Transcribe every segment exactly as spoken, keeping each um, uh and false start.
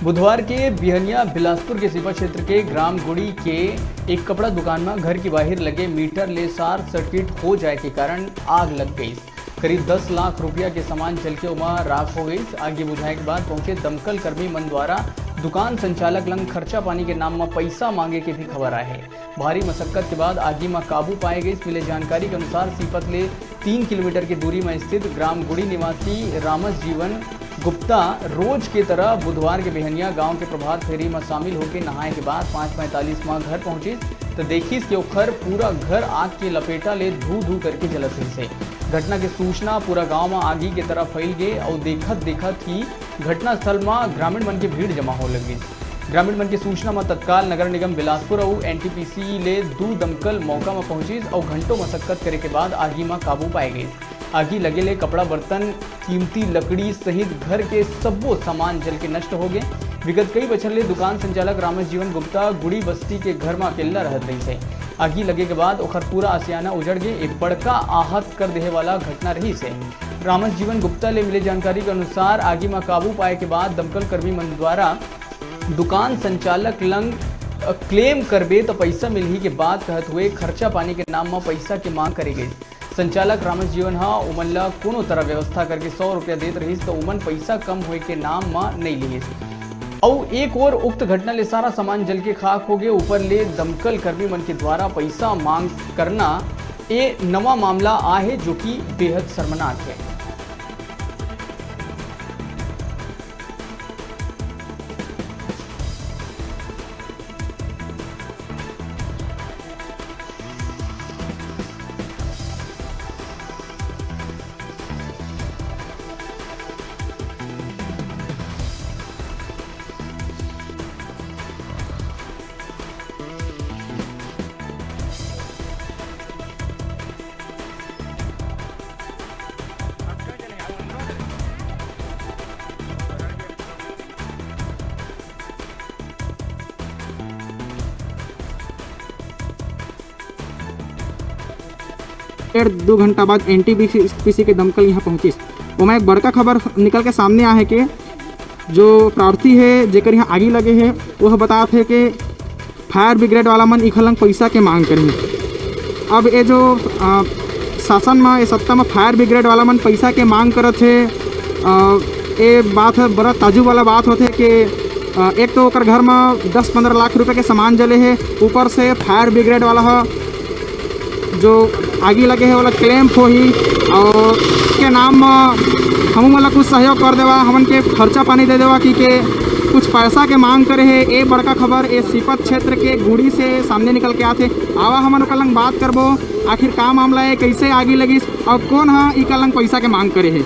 बुधवार के बिहनिया बिलासपुर के सीपा क्षेत्र के ग्राम गुड़ी के एक कपड़ा दुकान म घर के बाहिर लगे मीटर ले शॉर्ट सर्किट हो जाए के कारण आग लग गई। करीब दस लाख रुपया के सामान जल के ओमा राख हो गई। आगी बुझाए के बाद पहुंचे दमकल कर्मी मन द्वारा दुकान संचालक लंग खर्चा पानी के नाम म पैसा मांगे के भी खबर आए हे। भारी मशक्कत के बाद आगी म काबू पाए गइस। मिले जानकारी के अनुसार, सीपत ले तीन किलोमीटर के दूरी म स्थित ग्राम गुड़ी निवासी रामस जीवन गुप्ता रोज के तरह बुधवार के बिहनिया गांव के प्रभात फेरी म शामिल होके नहाए के बाद पाँच पैंतालीस म घर पहुंचिस, त देखिस कि ओखर पूरा घर आग के लपेटा ले धू धू करके जलत रहिस हे। घटना के सूचना पूरा गांव म आगी के तरह फैल गे अउ देखत देखत ही घटनास्थल म ग्रामीण मन के भीड़ जमा हो लगिस। ग्रामीण मन के सूचना म तत्काल नगर निगम बिलासपुर अउ एनटीपीसी ले दू दमकल मौका म पहुंचिस अउ घंटों मशक्कत करे के बाद आगी म काबू पाए गइस। आगी लगे ले कपड़ा बर्तन, कीमती लकड़ी सहित घर के सब्बो सामान जल के नष्ट हो गए। विगत कई बछर ले दुकान संचालक रामेश जीवन गुप्ता गुड़ी बस्ती के घर म अकेल्ला रहत रहिस हे। आगी लगे के बाद ओखर पूरा आशियाना उजड़ गे। एक बड़का आहत कर देहे वाला घटना रहिस हे। रामेश जीवन गुप्ता ले मिले जानकारी के अनुसार, आगी म काबू पाए के बाद दमकल कर्मी मन द्वारा दुकान संचालक लंग, अ, क्लेम करबे त पइसा मिलही के बात कहत हुए खर्चा पानी के नाम म पइसा के मांग करे गइस। संचालक रामेश जीवन ह ओमन ल कोनो तरह व्यवस्था करके सौ रुपया देत रहिस, त ओमन पइसा कम होए के नाम म नइ लिहिस। अउ एक ओर उक्त घटना ले सारा सामान जल के खाक हो गे, ऊपर ले दमकल कर्मी मन के द्वारा पइसा मांग करना ए नवा मामला आहे, जो कि बेहद शर्मनाक है। डेढ़ दू घंटा बाद एनटीपीसी के दमकल यहाँ पहुँचिस। ओमा एक बड़का खबर निकल के सामने आहे के जो प्रार्थी है, जेकर यहाँ आगी लगे है, वह बतात है कि फायर ब्रिगेड वाला मन इखर लंग पइसा के मांग करही। अब ये जो, आ, शासन म, ये सत्ता म फायर ब्रिगेड वाला मन पइसा के मांग करत हे, आ, ये बात ह बड़ा ताजुब वाला बात होथे कि, आ, एक तो ओकर घर म दस पंद्रह लाख रुपए के सामान जले हे, ऊपर से फायर ब्रिगेड वाला ह जो आगी लगे हे, ओला क्लेम होही अउ के नाम म हमू मन ला कुछ सहयोग कर देवा, हमन के खर्चा पानी दे देवा, कि के कुछ पैसा के मांग करे हे। ए बड़का खबर ए सीपत क्षेत्र के गुड़ी से सामने निकल के आथे। आवा हमन ओकर लंग बात करबो, आखिर का मामला हे, कैसे आगी लगिस अउ कौन ह इकर लंग पैसा के मांग करे हे।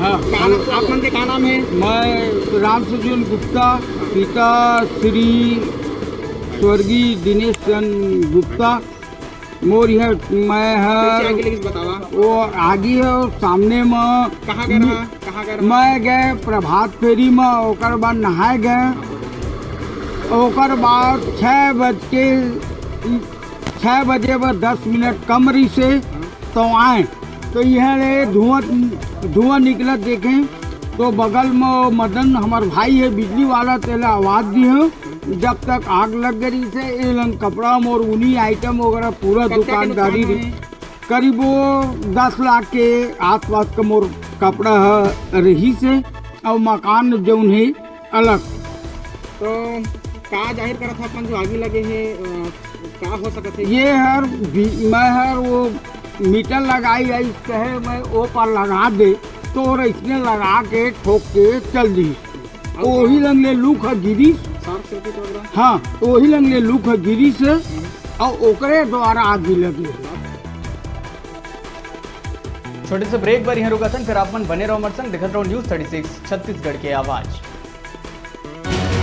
हाँ, का नाम, आप मन के का नाम हे? मैं राम सुजन गुप्ता, पिता श्री स्वर्गीय दिनेश चंद गुप्ता। मोर इहाँ मैं ह कैसे आगी लगिस बतावा? वो आगी ह सामने म कहाँ गए रहा? कहाँ गए रहा? मैं गए प्रभात फेरी म, ओकर बाद नहाए गए। ओकर बाद छः बज के, छः बजे बर दस मिनट कम रहिसे, तो आए तो इहाँ ले धुआं, धुआं निकलत देखे, तो बगल म मदन हमर भाई हे बिजली वाला, तेला आवाज दिहे। जब तक आग लग गई से एलन कपड़ा मोर ऊनी आइटम वगैरह पूरा कतका के दुकानदारी नुकसान रही। होए? करीबो दस लाख के आसपास का मोर कपड़ा ह रही से, और मकान जौन है अलग। तो का जाहिर करत है अपन जो आगी लगे है, अ, का हो सकत है? ये हर भी-, मैं हर वो मीटर लगाई आई कहे मैं वो पर लगा दे, तो और इसने लगा के ठोक के चल दी। वही लंग ले लूक ह गिरिस। शॉर्ट सर्किट वगैरह? हाँ, वही लंग ले लूक ह गिरिस अउ ओकरे द्वारा आगी लगे। छोटे से ब्रेक बर यहाँ रुकथन, फिर आप मन बने रहो हमर संग, देखत रहो न्यूज़ थर्टी सिक्स छत्तीसगढ़ के आवाज़।